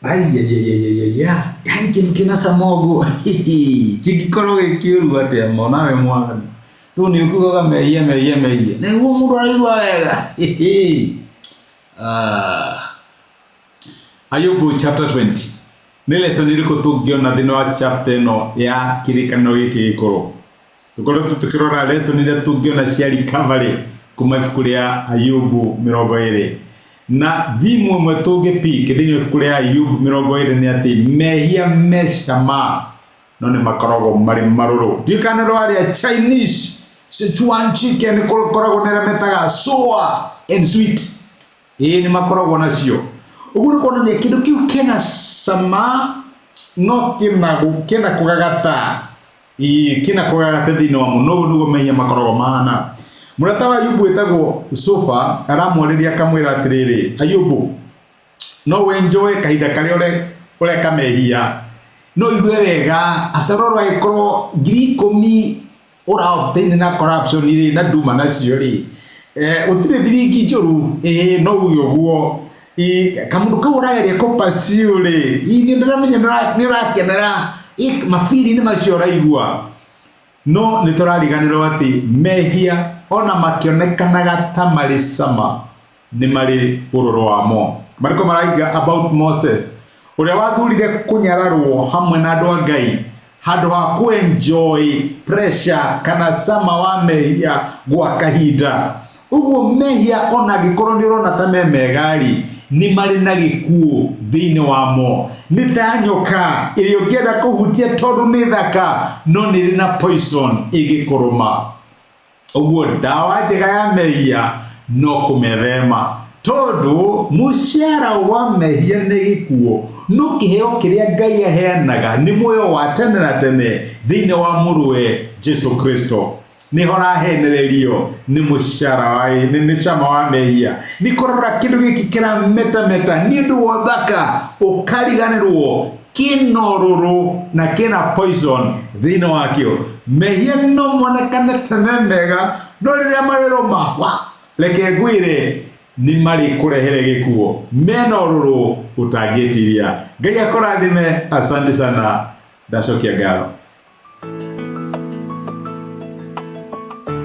Aiaiaiaiaia, yani kĩndũ kĩna cama ũguo kĩngĩkorwo gĩ kĩũru atĩa ma onawe mwathani. Tondũ nĩ ũkugaga mehia mehia mehia, na nĩguo mũndũ araigua wega. Ah. Ayubu chapter 20. Nĩ lesson ĩrĩkũ tũngĩona thĩinĩ wa chapter ĩno ya kĩrĩkanĩro gĩkĩ gĩkũrũ? Tũkoretwo tũkĩrora lesson iria tũngĩona cia recovery kuma ibuku rĩa Ayubu 20. Na theme ĩmwe tũngĩ pick thĩinĩ wa ibuku rĩa Ayubu 20 nĩ atĩ mehia me cama no nĩ makoragwo marĩ marũrũ. Ndiũĩ kana nĩ rwarĩa Chinese Sichuan chicken kũkoragwo na ĩrĩa metaga sour and sweet. Ĩĩ nĩ makoragwo nacio. Ũguo nĩ kuonania kĩndũ kĩu kĩna cama no kĩna kũgagata. Ĩĩ kĩna kũgagata thĩinĩ wa mũno. Ũguo nĩguo mehia makoragwo mahana. Mũrata wa Ayubu wĩtagwo Zofa aramwarĩria akamwĩra atĩrĩrĩ, Ayubu, no ũenjoy kahinda karĩa ũreka mehia, no ũigue wega after all angĩkorwo 10,000 ũra obtain na corruption rĩ na nduma nacio rĩ, gũtirĩ thiringi njũru, ĩĩ no uge ũguo. Kamũndũ kau ũrageria kũ pursue rĩ, nĩ ndĩramenya nĩ ũrakenera mabiri-inĩ macio ũraigua. No nĩ tũrariganĩrwo atĩ mehia ona makĩonekanaga ta marĩ cama nĩ marĩ ũrũrũ wamo. Marĩko maraiga about Moses ũrĩa wathurire kũnyararwo hamwe na andũ a Ngai handũ ha kũ enjoy pressure kana cama wa mehia gwa kahinda. Ũguo mehia ona angĩkorwo nĩ ũrona ta me mega-rĩ, nĩ marĩ na gĩkuũ thĩinĩ wamo. Nĩ ta nyoka ĩrĩa ũngĩenda kũhutia tondũ nĩ thaka, no nĩ ĩrĩ na poison ĩngĩkũrũma. Ũguo ndawa njega ya mehia no kũmethema, tondũ mũcara wa mehia nĩ gĩkuũ, no kĩheo kĩrĩa Ngai aheanaga nĩ muoyo wa tene na tene thĩinĩ wa mũrũwe Jesu Kristo. Nĩ horahenererio nĩ mũcara wa nĩ cama wa mehia, nĩ kũrora kĩndũ gĩkĩ kĩrametameta nĩ ũndũ wa ũthaka, ũkariganĩrwo kĩna ũrũrũ na kĩna poison thĩinĩ wakĩo. Mehia no monekane ta me mega, no rĩrĩa marĩrũma wa reke ngwĩre nĩ marĩkũrehere gĩkuũ, mena ũrũrũ ũtangĩtiria. Ngai akũrathime. Asante sana, ndacokia ngatho.